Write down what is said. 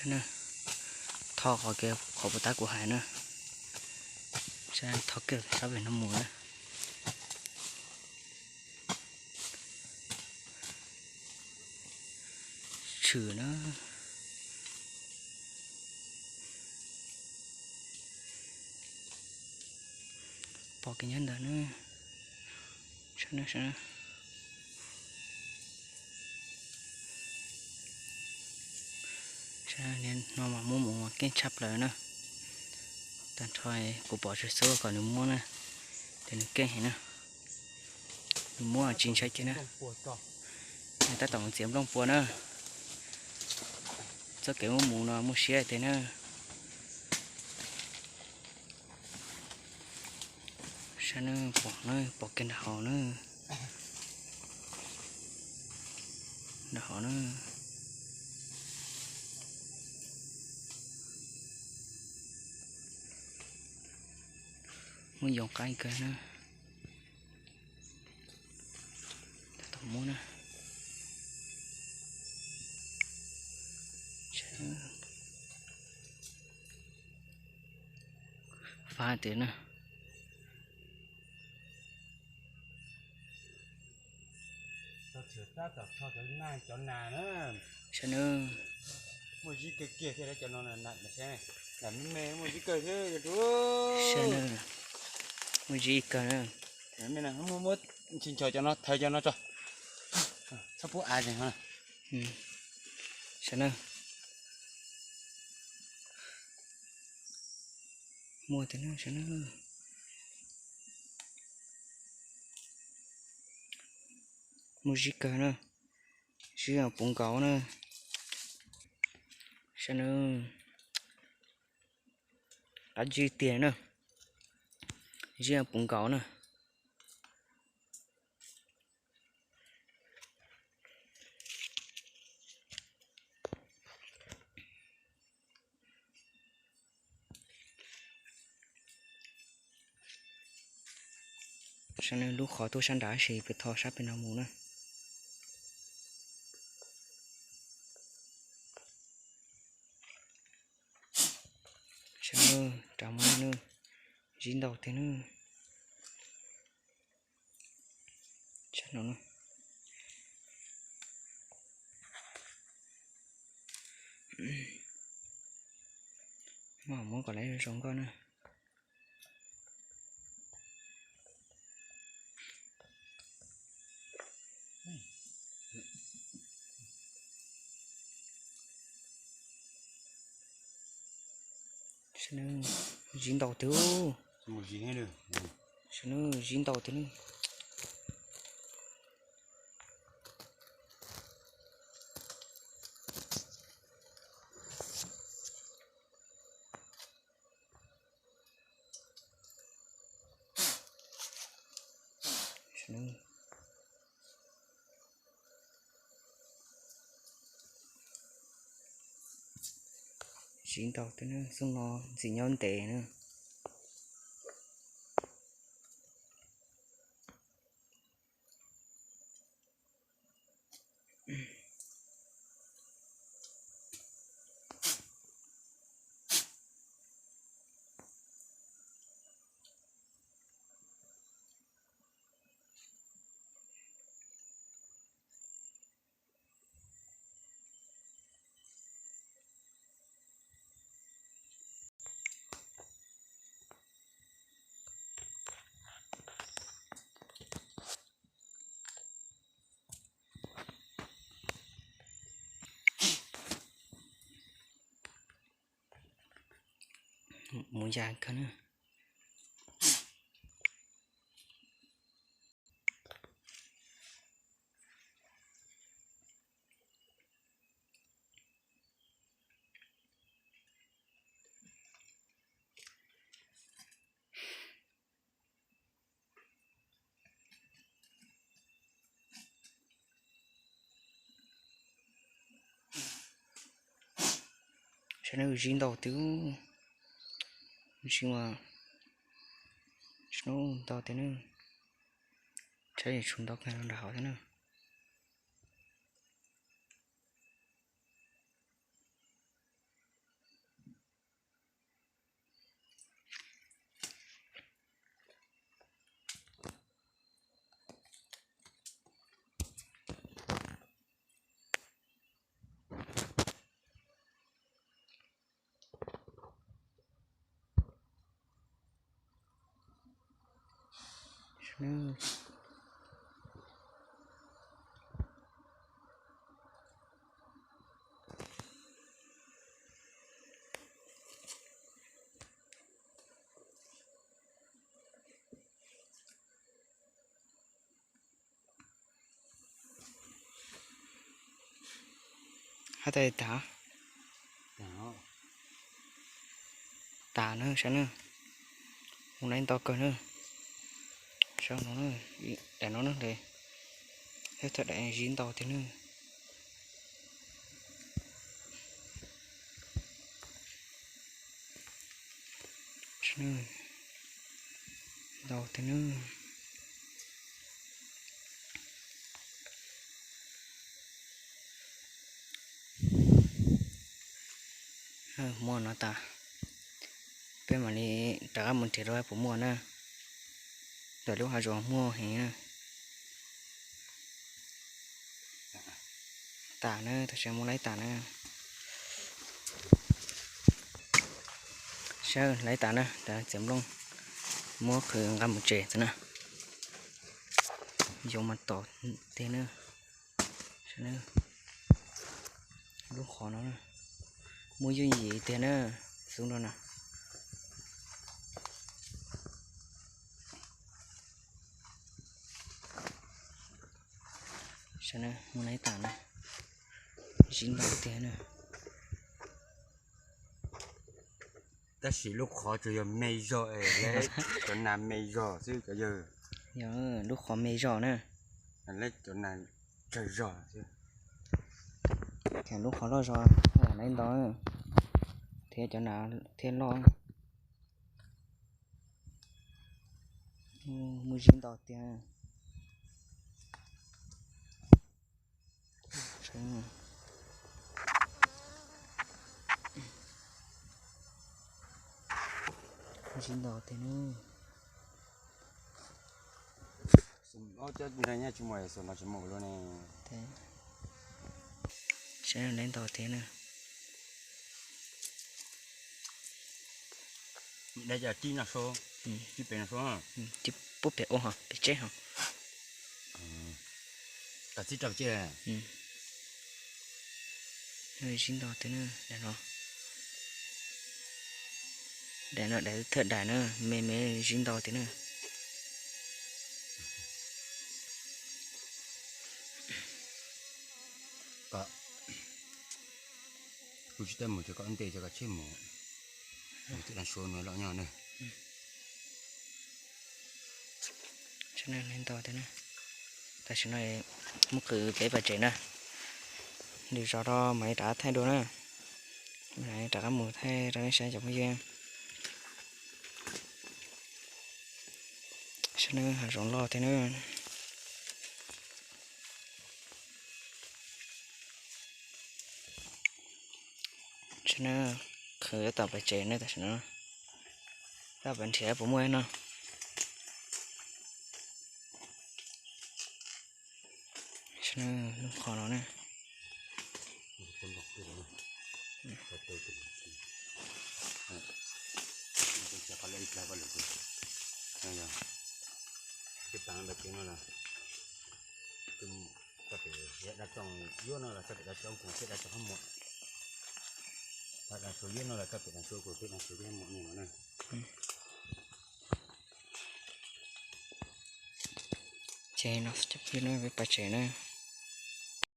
Na, tho qhov kev qhov puas tab kuv hais na. Tho kiag sab pem no mus na. Tshwm na. Pom kev nyob ntawd na. Niag no mas muab mus mas keej tshaj plaws na. Tag nrho kuv pom tsis xub kom nws muab na, ces nws keej heev na. Nws muab tsis ntshai kiag na. Nws tab tom mus txiav nplooj pua na. Txoj kev muab mus no muaj siab tiag na. Saib na, pom na, pom kiag nram hav na. Nram hav na. Muab yoo qaib kawg na. Tab tom muab na. Fab tiag na. Saib na. Muaj zib kawg kiag thiab cov no, me me muaj zib kawg thiab. Saib na, muaj zib kawg na. Muab nchos cov no, thawb cov no tso. Txhob pub av zeeg no. Saib na. Muaj tiag na, saib na. Muaj zib kawg na, zib puv nkaus na. Saib na, qab zib tiag na, zib puv nkaus na. Saib na, lub qhov tuaj sab nrad tab sis peb tho sab pem no mus na. Saib na, rov mus na, zib ntau tiag na. Saib no na. Muab kom lawv zoo nkauj na. Zib ntau tiag. Zib ntau tiag na. Zib ntau tiag na, xyoo no ntxim nyob ntev na. Mus ya kawg na. Saib na, zib ntau tiag, zib mas, ntau tiag na, saib tshuav ntau kawg nrad hauv thiab na. Hab tas tas, tas na, saib na, mus laib ntau kawg na. Saib no, daim no na, thiab thaj daim zib ntau tiag na. Ntau tiag na. Muaj no tas, peb mam li rov qab mus nrhiav rau puas muaj na. Ntawm lub hav zoov muaj heev na. Tas na, tam sim no mus laib tas na. Saib laib tas na, tas txiav nplooj muab qhwv nqa mus tsev xwb na. Yoov mas tom tiag na. Lub qhov no muaj yooj yim tiag na, xub nrau na. Saib na, muaj laib tas na, zib ntau tiag na. Tab sis lub qhov tsuas yog me zog es lawv cov nas me zog xwb cov yawg. Yog lub qhov me zog na. Lawv cov nas tsawg zog xwb. Lub qhov loj zog, laib ntau, thiab cov nas thiab loj. Muaj zib ntau tiag. Zib ntau tiag na. Ob cov ntshe nyaj tsis muaj, xom no tsis muaj lawm ne. Saib laib ntau tiag na. Dab cov tib no sub, tib pem no sub, tib pub pem ua ho pem tseb ho. Tawm txij rau pem tseb. Zib ntau tiag na, daim no. Daim no daim thawj daim na, me me zib ntau tiag na. Kuv tsis tau mus ces koj ua ntej ces koj tsij mus. Mus tim dab suav no los nyob na. Ntau tiag na. Tam sim no muab qhwv peb pais tsev na. Lwm zaus rau mam li rov qab thaij dua na. Mam li rov qab mus thaij rau nej saib cov phooj ywg. Saib na, hav zoov loj tiag na. Saib na, qhwv tab tom pais tsev na tam sim no. Tab tom pais nrhiav puas muaj no. Saib na, lub qhov no na. Txoj pem dab tsoog yuav no los txoj pem dab tsoog kuv peb dab tsoog qhob muam. Dab suav yuav no los txoj pem dab suav kuv peb dab suav yuav muam me no na. Ces no cov phooj ywg na, peb pais tsev na.